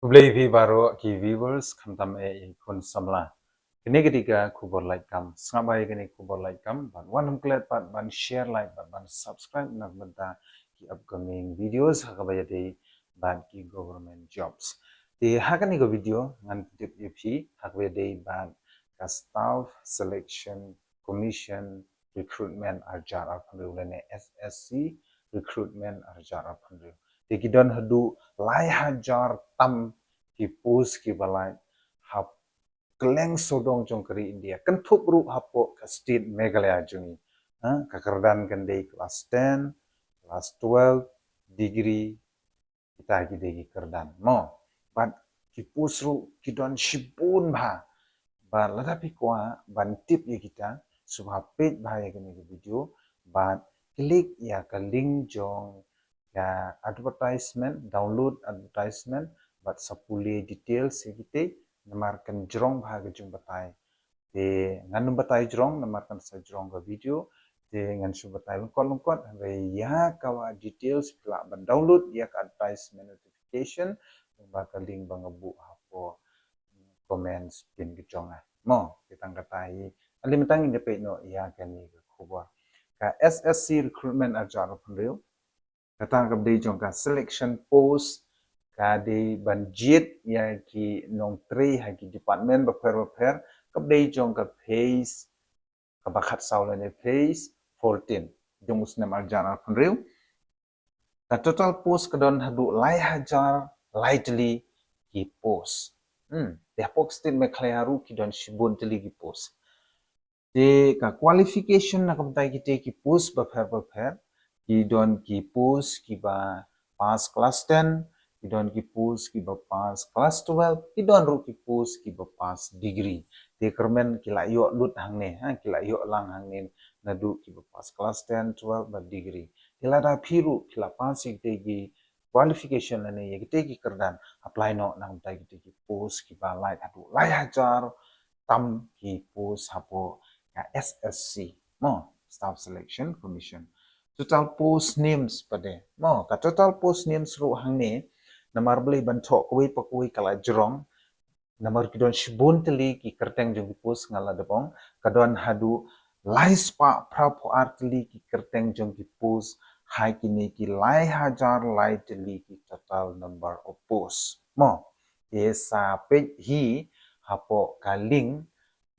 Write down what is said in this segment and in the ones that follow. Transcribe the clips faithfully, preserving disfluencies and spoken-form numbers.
Khublei phi baroh ki viewers, khamtam eh i khun samla. Kane ka dei ka khubor lait kam. Sngap bha ïa kane ka khubor lait kam bad wat nym klet pat ban share, like bad ban subscribe na ka bynta ki upcoming videos ha kaba ïadei bad ki government jobs. Te ha kane ka video ngan pyntip ïa phi ha kaba ïadei bad ka Staff Selection Commission Recruitment arhajar arphew hynriew lane S S C Recruitment arhajar arphew hynriew. Te ki don haduh lai hajar tam ki post kiba lait ha kylleng sawdong jong ka ri India, kynthup ruh hapoh ka state Meghalaya jong ngi. Ha, ka kyrdan kan dei class ten, class twelve, degree, kita ki dei ki kyrdan mo. Bad ki post ruh ki don shibun bha. Bad lada phi kwah ban tip ïa kita, sngewbha peit bha ïa kane ka video bad klik ïa ka link jong ka advertisement, download advertisement bad sa pule details ïa kita, namar kan jrong bha ka jingbatai. Te ngan nym batai jrong namar kan sa jrong ka video. Te ngan shu batai lyngkot lyngkot, hynrei ïa ka wa details phi lah ban download ïa ka advertisement notification lyngba ka link ba nga buh hapoh comments pin ka jong nga mo. Te tang kata hi, ale mynta ngin ïa peit noh ïa kane ka khubor. Ka S S C Recruitment arhajar arphew hynriew, kata kaba dei jong ka selection post, ka dei ban jied ïa ki nongtrei ha ki department bapher bapher, kaba dei jong ka phase kaba khatsaw lane phase fourteen jong u snem arhajar arphew hynriew. Ka total post ka don haduh lai hajar lai tylli ki post. Hmm, te hapoh ka state Meghalaya ruh ki don shibun tylli ki post. Te ka qualification na ka bynta kita ki post bapher bapher, ki don ki post kiba pass class ten, ki don ki post kiba pass class twelve, ki don ruh ki post kiba pass degree. Te kyrmen ki la ïoh lut hangne, ha, ki la ïoh lang hangne naduh kiba pass class ten, twelve bad degree. Te lada phi ruh phi la pass ïa kita ki qualification lane ïa kita ki kyrdan, apply noh na ka bynta kita ki post kiba lait haduh lai hajar tam ki post hapoh ka S S C mo, Staff Selection Commission. Total post names pat de mo, ka total post names ruh hangne, namar balei ban thoh kawei pa kawei ka la jrong, namar ki don shibun tylli ki kyrteng jong ki post, nga la dep ong, ka don haduh lai spah phra phew ar tylli ki kyrteng jong ki post ha kine ki lai hajar lai tylli ki total number of post mo. Te sa peit hi hapoh ka link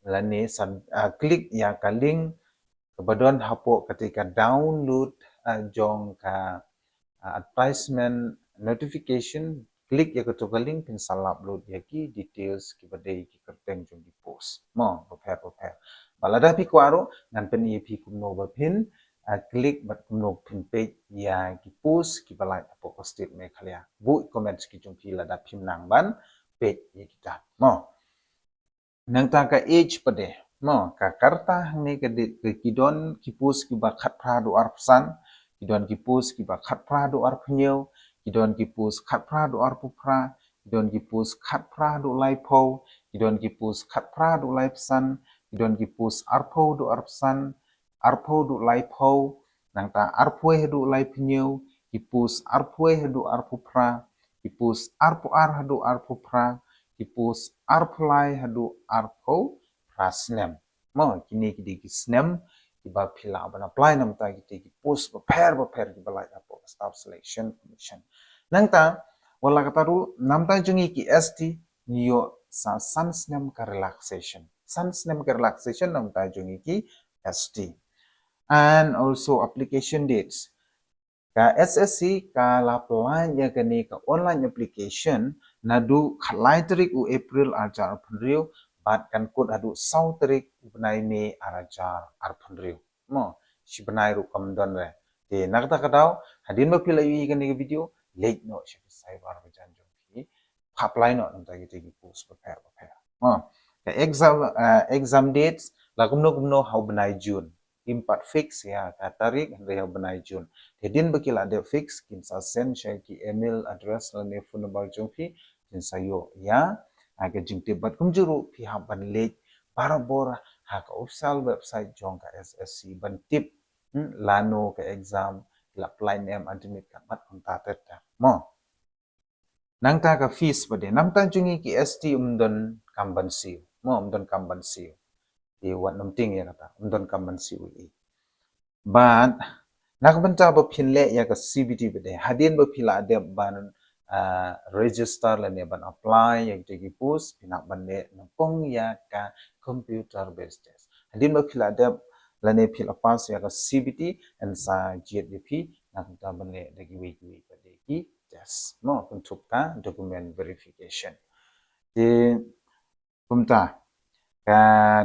lane sa, ah, klik ïa ka link kaba don hapoh kata ka download, ah, jong ka, ah, advertisement notification, klik ïa kato ka link, phin sa lap lut ïa ki details kiba dei ki kyrteng jong ki post mo bapher bapher. Bad lada phi kwah ruh ngan pyni ïa phi kumno ba phin, ah, klik bad kumno phin peit ïa ki post kiba lait hapoh ka state Meghalaya. Buh comment ki jong phi lada phim nang ban peit ïa kita mo. Nangta ka age pat de mo, ka karta hangne ka dei ka ki don ki post kiba khatphra haduh arphew san, ki don ki post kiba khatphra haduh arphew hynñiew, ki don ki post khatphra haduh arphew phra, ki don ki post khatphra haduh laiphew, ki don ki post khatphra haduh laiphew san, ki don ki post arphew haduh arphew san, arphew haduh laiphew, nangta arphew wei haduh laiphew hynñiew, ki post arphew wei haduh arphew phra, ki post arphew ar haduh arphew phra, ki post arphew lai haduh arphew phra snem. Mo, kine ki dei ki snem kiba phi lah ban apply namta kita ki post bapher bapher kiba lait hapoh Staff Selection Commission. Nangta wat la katta ruh, namta jong ngi ki S T ngi ïoh sa san snem ka relaxation. San snem ka relaxation namta jong ngi ki S T. And also application dates. Ka S S C ka la pynlait ïa kane ka online application naduh khatlai tarik u April arhajar arphew hynriew bad kan kut haduh saw tarik u bnai May arhajar arphew hynriew. Mo, shi bnai ruh kam don re. Te na kata ka daw, hadien ba phi la ïohi ïa kane ka video, leit noh sha ki cyber ka jan jong phi, apply noh namta kita ki post bapher bapher. Mo, ka exam, eh, exam dates la kumno kumno ha u bnai June. Im pat fix ïa ka tarik, hynrei ha u bnai June. Te hadien ba ki la dep fix, kin sa send sha ki email address lane phone number jong phi, kin sa ïoh ïa, ah, ka jingtip. Bad kumjuh ruh phi hap ban leit barabor ha ka official website jong ka S S C ban tip, hmm, lano ka exam ki la pynlait ne em, admit card bad kumta ter ter. Mo. Nangta ka fees pat de, nangta jong ngi ki S T ym don kam ban siew. Mo, ym don kam ban siew. Te wat nym tieng ïa kata, ym don kam ban siew ïa. Bad na ka bynta ba phin leh ïa ka C B T pat de, hadien ba phi la dep ban, ah, register lane ban apply ïa kita ki post, phin hap ban leh nyngkong ïa ka computer based test. Hadien ba phi la dep lane phi la pass ïa ka C B T, yn sa jied ïa phi na ka bynta ban leh da kiwei kiwei pat de ki test. Mo, kynthup ka document verification. Te kumta, ka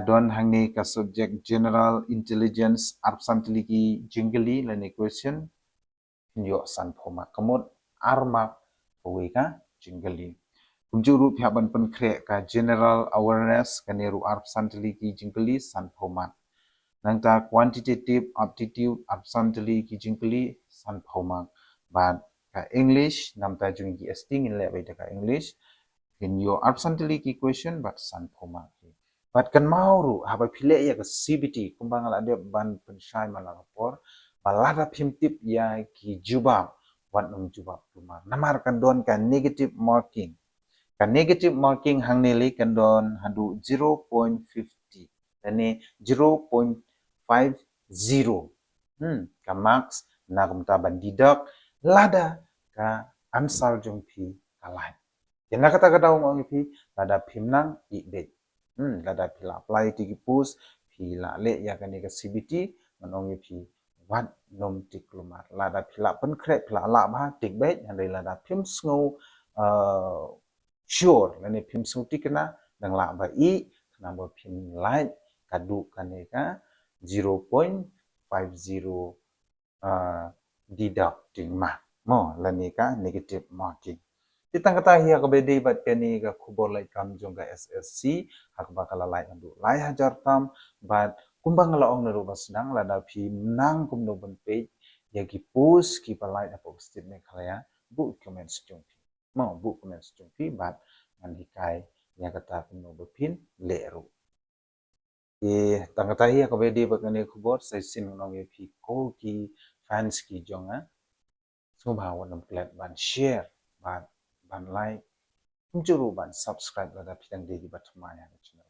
don hangne ka subject General Intelligence, arphew san tylli ki jingkylli lane question, phin ïoh sanphew mark. Ka mut ar mark kawei ka jingkylli. Kumjuh ruh phi hap ban pynkhreh ka General Awareness, kane ruh arphew san tylli ki jingkylli, sanphew mark. Nangta Quantitative Aptitude, arphew san tylli ki jingkylli, sanphew mark. Bad ka English, namta jong ngi ki S T ngin leh beit da ka English. Phin ïoh arphew san tylli ki question bad sanphew mark hi. Bad kynmaw ruh, haba phi leh ïa ka C B T, kumba nga la dep ban pynshai man la ka por, ba lada phim tip ïa ki jubab, wat nym jubab kulmar. Namar kan don ka negative marking. Ka negative marking hangne lei kan don haduh zero point fifty, lane zero point five zero. Hmm, ka marks na ka bynta ban deduct lada ka answer jong phi ka lait. Te na kata ka daw nga ong ïa phi, lada phim nang, ïeh beit. Hmm, lada phi la apply ïa ki post, phi la leh ïa kane ka C B T, ngan ong ïa phi, wat nym tik kulmar. Lada phi la pynkhreh, phi la lah bha, tik beit, hynrei lada phim sngew, uh, sure, lane phim sngew thikna, dang lah ba ïeh, khnang ba phin lait, ka duh kane ka zero point five zero, uh, deducting mark. Mo, lane ka negative marking. Te tang kata hi ha kaba ïadei bad kane ka khubor lait kam jong ka S S C, ha kaba ka la lait haduh lai hajar tam, bad kumba nga la ong naduh ba sdang, lada phim nang kumno ban peit ïa ki post kiba lait hapoh ka State Meghalaya, buh comment section phi. Mo, buh comment section phi, bad ngan hikai ïa kata kumno ba phin leh ruh. Te tang kata hi ha kaba ïadei bad kane ka khubor, sa shisien ngan ong ïa phi ko ki fans ki jong nga, sngewbha wat nym klet ban share, ban, ban like, kumjuh ruh ban subscribe lada phi dang dei kiba thymmai ha ka channel.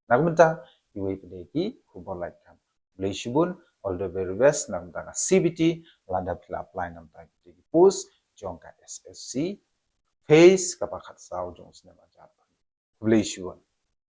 Na ka bynta iwei pat de ki khubor lait kam. Khublei shibun, all the very best na ka bynta ka C B T, lada phi la apply na ka bynta ki post jong ka S S C phase kaba khatsaw jong u snem ar hajar. Khublei shibun.